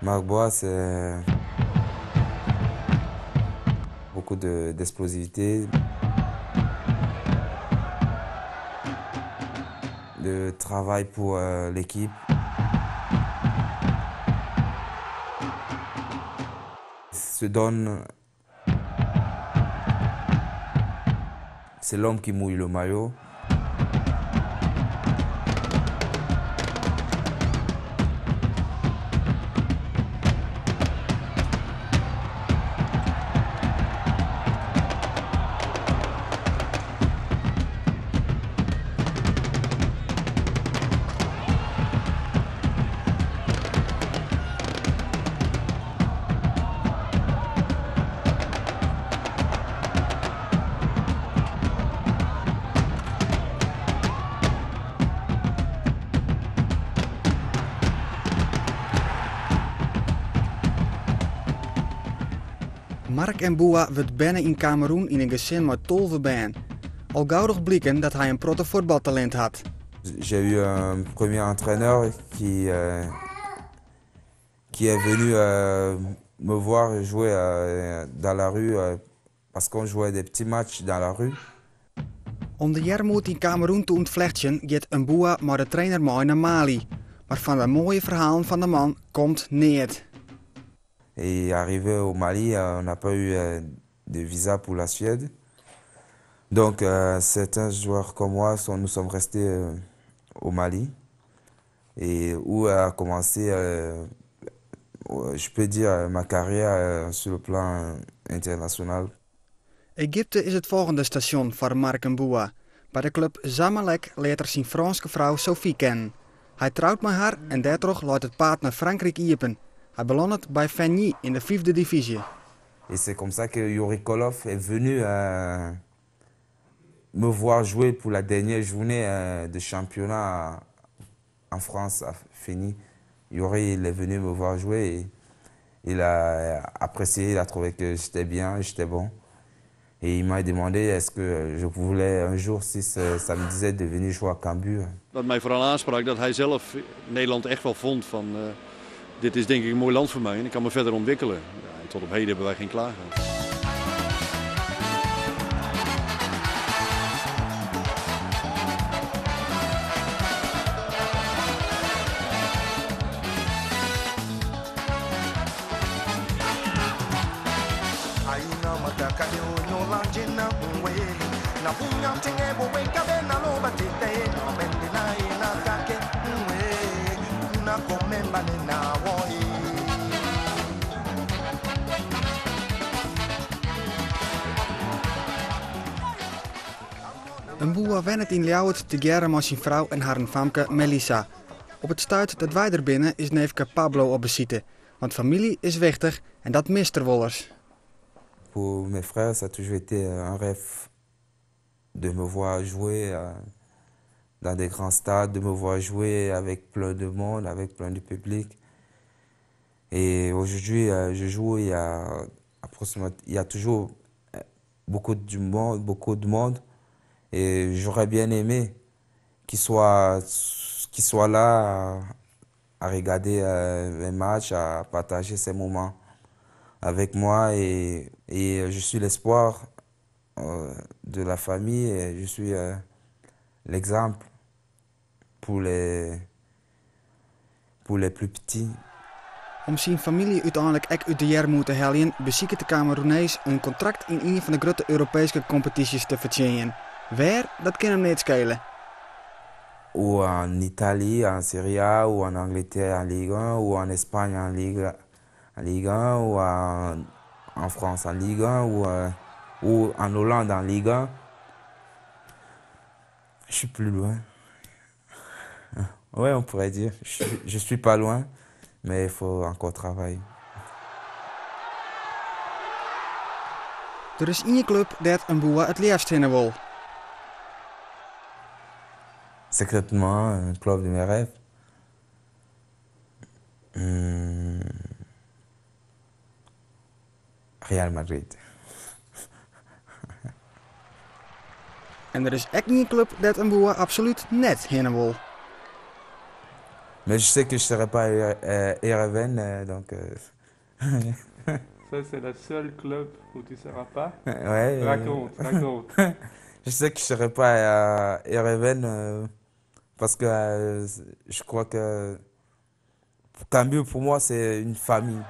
Marc Boas, c'est beaucoup d'explosivité, de travail pour euh, l'équipe. Se donne. C'est l'homme qui mouille le maillot. Marc Mboua wurdt berne yn Kameroen yn in gesin mei 12 bern. Al gau docht bliken dat hy in protte fuotbaltalint hat. J'ai eu un premier entraîneur qui, euh, qui est venu euh, me voir jouer euh, dans la rue euh, parce qu'on jouait des petits matchs dans la rue. Om de earmoed yn Kameroen te ûntflechtsjen giet Mboua mei de trainer mei nei Mali. Mar fan de moaie ferhalen fan de man komt neat. Et arrivé au Mali, euh, on n'a pas eu euh, de visa pour la Suède. Donc euh, certains joueurs comme moi, sont, nous sommes restés euh, au Mali. Et où a commencé, euh, je peux dire, ma carrière euh, sur le plan international. Egypte is it folgjende stasjon foar Marc Mboua. By de klup Zamalek leart er syn Frânske frou Sophie kennen. Hy trout mei har en dêrtroch leit it paad nei Frankryk iepen. Hy belannet by Feignies yn de fyfde divyzje. Et c'est comme ça que Yuri Koloff est venu euh, me voir jouer pour la dernière journée euh, de championnat en France à Feignies. Yuri il est venu me voir jouer et il a apprécié, il a trouvé que j'étais bien, j'étais bon. Et il m'a demandé est-ce que je voulais un jour, si ça me disait de venir jouer à Cambuur. Wat mij vooral aansprak, dat hij zelf Nederland echt wel vond van... Uh, dit is denk ik een mooi land voor mij en ik kan me verder ontwikkelen. Ja, en tot op heden hebben wij geen klagen. Mboua wennet yn Ljouwert tegearre mei syn frou en harren famke Melissa. Op it stuit dat wy der binne is neefke Pablo op besite. Want famylje is wichtich en dat mist er wolris. Pour mes frères, ça a toujours été un rêve de me voir jouer euh, dans des grands stades, de me voir jouer avec plein de monde, avec plein de public. Et aujourd'hui, euh, je joue, il y a il y a toujours euh, beaucoup de monde, beaucoup de monde. Et j'aurais bien aimé qu'ils soient, qu'ils soient là à, à regarder euh, les matchs, à partager ces moments avec moi. Et, et je suis l'espoir euh, de la famille et je suis euh, l'exemple pour les, pour les plus petits. Om syn famylje úteinlik ek út de earmoed te heljen, besiket de Kameroenees in kontrakt yn ien fan de grutte Europeeske kompetysjes te fertsjinjen. Wêr, dat kin him neat skele. Ou en Italie, en Serie A, ou en Angleterre en Ligue 1, ou en Espagne en Ligue, en Ligue 1, ou en, en France en Ligue 1, ou, euh, ou en Hollande en Ligue 1. Je suis plus loin. Ouais, on pourrait dire. Je, je suis pas loin, mais il faut encore travailler. Der is ien klup dêr't Mboua it leafst hinne wol. Secrètement, un club de mes rêves. Hmm. Real Madrid. En der is ek ien klup dêr't Mboua absolút net hinne wol. Mais je sais que je serai pas à Heerenveen, donc. Ça, c'est la seule club où tu seras pas. Ouais. Raconte, raconte. Je sais que je serai pas à Heerenveen parce que je crois que Cambuur, pour moi, c'est une famille.